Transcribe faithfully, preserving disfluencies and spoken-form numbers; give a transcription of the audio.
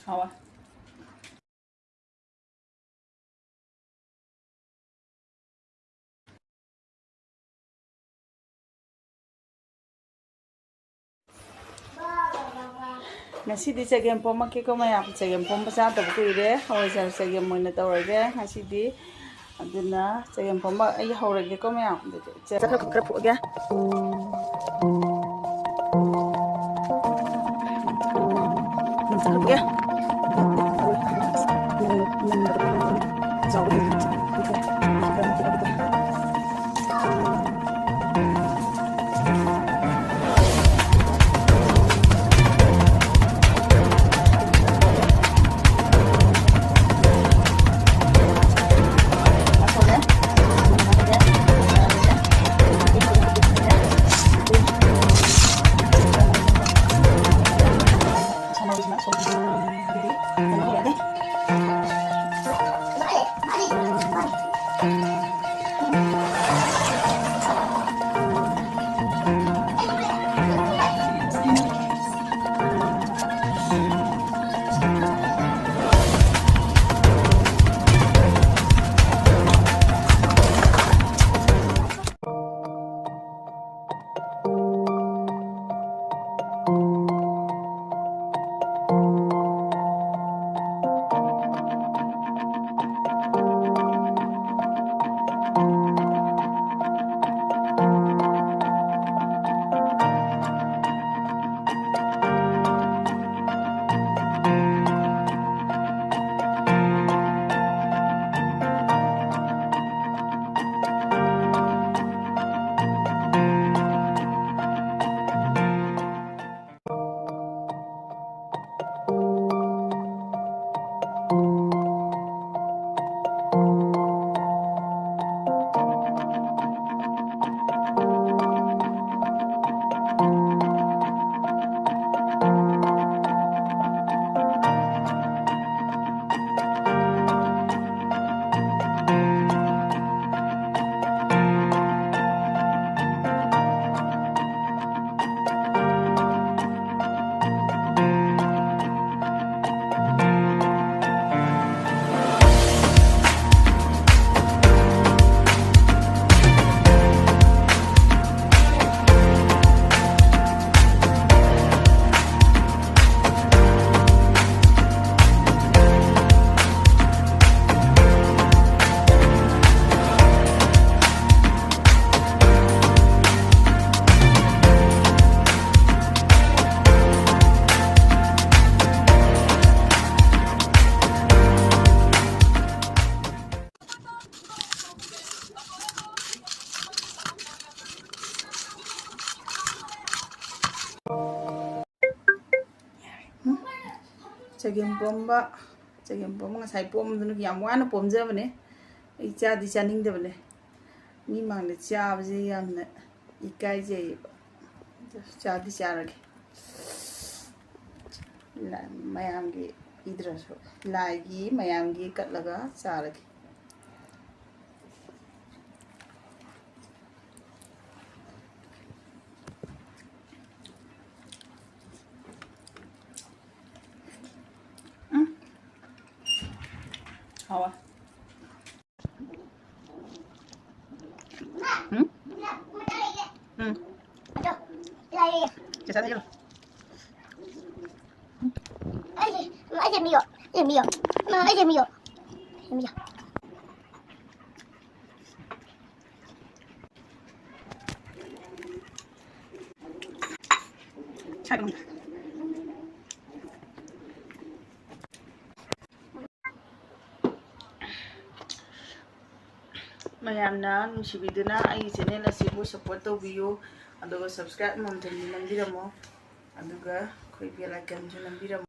ꯍꯥꯎꯋꯦ꯫ ꯉꯁꯤꯗꯤ ꯆꯒꯦꯝ ꯄꯣꯝꯃꯛꯀꯦꯀꯣ ꯃꯌꯥꯝ, ꯆꯒꯦꯝ ꯄꯣꯝꯕ ꯆꯥꯗꯕ ꯀꯨꯏꯔꯦ꯫ ꯍꯋꯥꯏꯖꯥꯔ ꯆꯒꯦꯝ ꯑꯣꯏꯅ ꯇꯧꯔꯒꯦ ꯉꯁꯤꯗꯤ꯫ ꯑꯗꯨꯅ ꯆꯒꯦꯝ ꯄꯣꯝꯕ ꯑꯩ ꯍꯧꯔꯒꯦꯀꯣ ꯃꯌꯥꯝ꯫ ꯑꯗꯨꯗꯤ ꯆ-, ꯈꯔ, ꯈꯔ ꯐꯨꯠꯑꯒꯦ꯫ ꯐꯨꯠꯑꯒꯦ꯫ ꯆꯒꯦꯝ ꯄꯣꯝꯕ, ꯆꯒꯦꯝ ꯄꯣꯝꯕ ꯉꯁꯥꯏ ꯄꯣꯝꯕꯗꯨꯅ ꯌꯥꯝ ꯋꯥꯅ ꯄꯣꯝꯖꯕꯅꯦ꯫ ꯑꯩ ꯆꯥꯗꯤ ꯆꯥꯅꯤꯡꯗꯕꯅꯦ, ꯃꯤ ꯃꯥꯡꯗ ꯆꯥꯕꯁꯦ ꯌꯥꯝꯅ ꯏꯀꯥꯏꯖꯩꯌꯦꯕ꯫ ꯆꯥꯗꯤ ꯆꯥꯔꯒꯦ꯫ ꯂ-, ꯃꯌꯥꯝꯒꯤ ꯄꯤꯗ꯭ꯔꯁꯨ, ꯂꯥꯏꯒꯤ ꯃꯌꯥꯝꯒꯤ ꯀꯠꯂꯒ ꯆꯥꯔꯒꯦ꯫ ꯎꯝ꯫ ꯍꯥꯎꯋꯦ꯫ ꯎꯝ? ꯎꯝ꯫ ꯆꯦ ꯆꯥꯅ ꯌꯦꯜꯂꯣ꯫ ꯑꯩꯁꯦ, ꯑꯩꯁꯦ ꯃꯤꯌꯣ꯫ ꯑꯩꯁꯦ ꯃꯤꯌꯣ꯫ ꯃꯥ, ꯑꯩꯁꯦ ꯃꯤꯌꯣ꯫ ꯑꯩꯁꯦ ꯃꯤꯌꯣ꯫ ꯁꯥꯏꯠ ꯑꯃꯗ꯫ ꯃꯌꯥꯝꯅ ꯅꯨꯡꯁꯤꯕꯤꯗꯨꯅ ꯑꯩꯒꯤ ꯆꯦꯅꯦꯜ ꯑꯁꯤꯕꯨ ꯁꯞꯄꯣꯔꯠ ꯇꯧꯕꯤꯌꯨ, ꯑꯗꯨꯒ ꯁꯕꯁꯀ꯭ꯔꯥꯏꯕ ꯑꯃꯃꯝꯇꯪꯗꯤ ꯅꯝꯕꯤꯔꯝꯃꯣ, ꯑꯗꯨꯒ ꯑꯩꯈꯣꯏ ꯕꯦꯜ ꯑꯥꯏꯀꯟꯁꯨ ꯅꯝꯕꯤꯔꯝꯃꯣ꯫